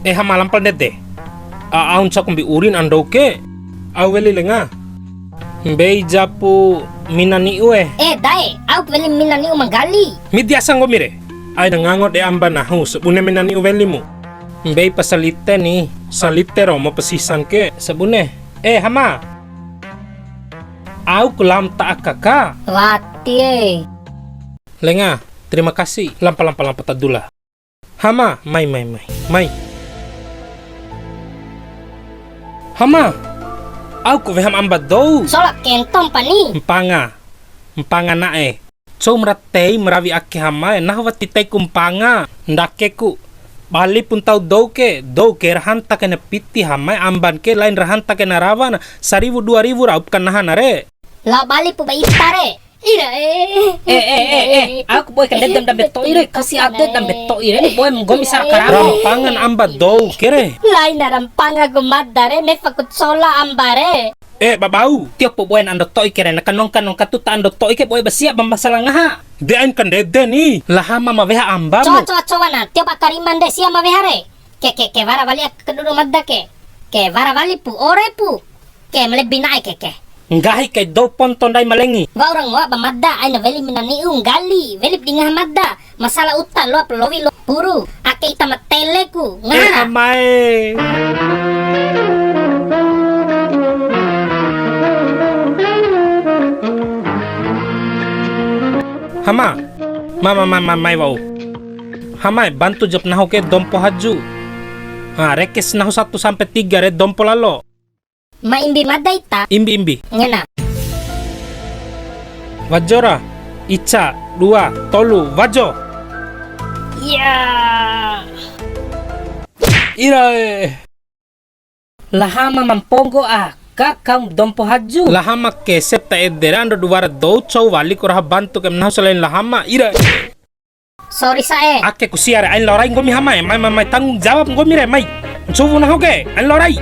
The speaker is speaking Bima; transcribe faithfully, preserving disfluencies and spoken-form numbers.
Eh, Hama, lampa ndede. A, au ncau kombi urin ando ke. Au weli lenga. Mbei japu mina ni'u e. Eh, dae, au weli mina ni'u manggali. Midi asa nggomi re. Aina ngango de amba nahu, sabune mina ni'u welimu. Mbei pa salite ni, salite romo pasisan ke, sabune. Eh, Hama. Au ku lam ta aka ka. Wati e. Lenga, terima kasih. Lampa, lampa, lampa ta dula. Hama, mai, mai, mai, mai. Hama, au ku weham amba dou. Sola kentom pani. Mpanga, mpanga na'e. Cou ma ra tei ma rawi ake Hama e, nahu wati tei ku mpanga, ndake ku. Bali pu ntau dou ke, dou ke ra hanta kaina piti Hama e, amban ke lain ra hanta kaina rawa na, sariwu dua riwu raup ka naha na re. Lao bali pu ba ita re. Ira e. Eh, eh, eh, eh, aku boe kandede dambe to'i re, kasi ade dambe to'i re, ni boe nggomi sara karamo. Ra mpangan amba dou ke re. Laina ra mpanga ku mada re, nefa ku cola amba re. Eh, babau, tio pu boen ando to'i ke re, na kanong-kanong katuta ando to'i ke boe ba sia ba masalah ngaha. De ain kandede ni, la Hama ma weha amba mu. Cowa, cowa, cowa na, tio ba kariman de sia ma weha re. Ke, ke, ke, wara wali aka kadudu mada ke. Ke, wara wali pu, ore pu. Ke, ma lebi na'e ke, ke. Nggahi kai dou ponto ndai ma lengi. Wa'ura ngoa ba mada, aina weli mina ni'u nggali, weli di ngaha mada. Masalah uta loa pa lowi loa puru, ake ita ma tele ku. Ngaha. Eh, Hama e. Hama. Mama, mama, mai wa'u. Hama e, bantu jap nahu ke dompo haju. Ha, rekes nahu satu sampe tiga re dompo lalo. Ma imbi mada ita? Imbi, imbi. Ngena. Wajo ra. Ica, dua, tolu, wajo. Iya. Ira e. La Hama ma mponggo aka kau dompo haju. La Hama kese ta ede ra ando dua ra dou cou wali ku raha bantu kaim nahu selain la Hama. Ira e. Sorry sa'e. Ake ku sia re, ain lao rai nggomi Hama e, mai, mai, mai, tanggung jawab nggomi re, mai. Ncuwu nahu ke, ain lao rai.